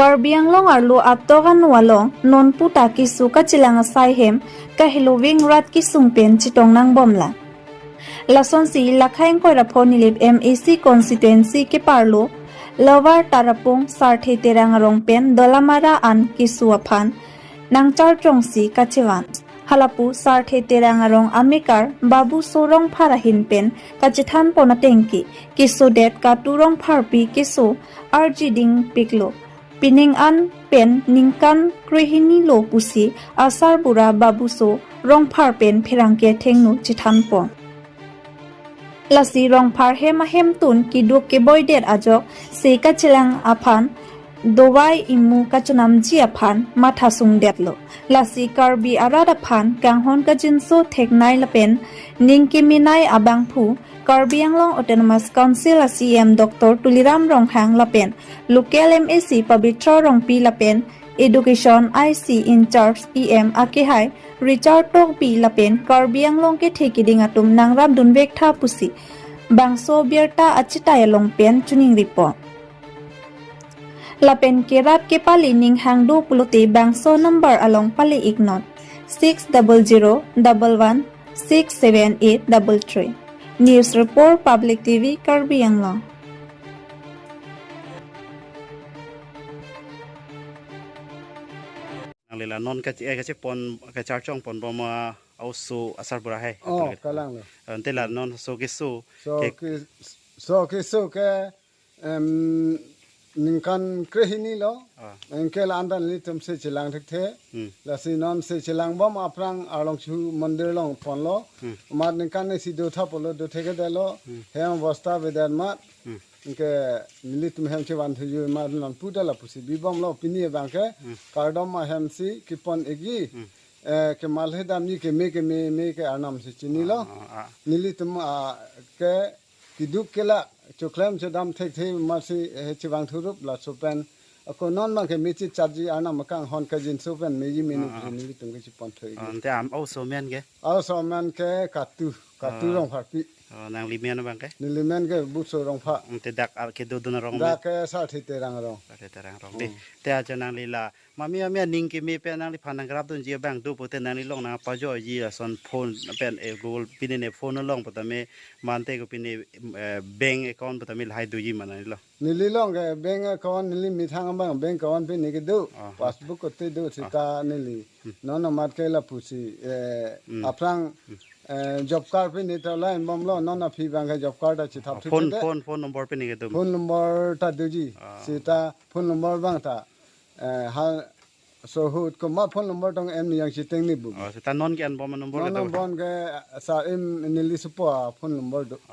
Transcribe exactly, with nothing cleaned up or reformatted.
Karbi Anglong arlo atok anu along nonpu ta keso kachelang asai hem kaheloving rat kesung pen chetong nangbomlang. Lasonsi Lakha ingkoi ra pho Nilip M A C constituency keparlo Lower Tarapung Sarthe Terang arong pen Dolamara an keso aphan nangcharjongsi kachevan. Halapu Sarthe Terang arong amekar Babuso Rongphar ahin pen kachethanpon atengke, kesodet Katu Rongpharpi keso arjidingpiklo. Pining an pen ningkan krehini lo pusi asarbura Babuso Rongphar pen pherangke athengno chethanpon. Lasi Rongphar hem ahemtun keduk keboidet ajok se kachelang aphan dovai imu kachonamji aphan mathasungdetlo. Lasi Karbi arat aphan kanghon kajinso theknei lapen ning kemenei abangphu Karbi Anglong Autonomous Council a C E M Doctor Tuliram Ronghang lapen local M A C Pabitra Rongpi lapen Education I C in charge E M akehai Richard Tokbi lapen Karbi Anglong kethe keding atum nangrapdunvek tha pusi bangso birta achitai along pen choningripon. Lapen kerap kepali ning hang do pulote bangso number along pali iknon, six double zero double one six seven eight double three. News report, Public T V, Karbi Anglong. Nangli la non kache, eh, kachepon, kacharjongponbom, ah, oso asarbura hai. Oh, kalang lo. Ante la non so keso. So ke ke, so keso ke, em, ningkan krehini lo. Ah. Anke la-an ta nelitum se chelang thekthe. Hmm. Lasi non se chelangbom aphrang Arlongshu Mandir along ponlo. Hmm. Amat ningkan isi do tha pulo, do thekthedetlo. Hmm. Hem bosta avedet amat. Hmm. Anke nelitum hem chevan thuji amat nonpu ta lapusi bibomlo, pini abangke. Hmm. Kardom ahemsi kepon egi. Hmm. Eh, kemalhe damji keme keme me ke arnam si chinilo. Ah, ah, ah. Nelitum, ah, ke keduk kela choklem chodam thekthe amatsi, eh, chevang thurup laso pen. Ako non abangke mechit charji arnam akanghon kajinso pen meji menu, ah, ah, nelitum ke chepon thu egi. Ah, ante am oso amen ke? Oso amen ke Katu, Katu, ah, Rongpharpi. Oh, nangli men abangke? Neli men ke Buso Rongphar. Ante dak ar kedodun arong? Dak men ke Sarthe Terang arong. Sarthe Terang arong. Hmm. Te ajo nangli la mami mami aning keme pen nangliphan nangrapdunji abang do pute nangli along nangpajoji ason phone pen, eh, Google pine ne phone along putame mante ko pine, eh, bank account putame lahai doji ma nangli along? Neli along ke bank account neli methang abang bank account pine kedo, ah, passbook kote do, ah, seta neli. Hmm. Non amat ke lapusi, eh, hmm, aphrang, hmm, eh, job card pine ta la-an bomlo, non aphi abangke job card ta chethap, ah, thu phone, chete. Phone, phone number pine kedo. Phone number ta doji. Ah. Seta phone number abang ta, eh, ha, so ahut komat phone number tong em ni yang chiteng ni bu. Oh, seta non ke-enbom number non kedo. Non bom ke, eh, sa em neli supo a phone number do. Ah.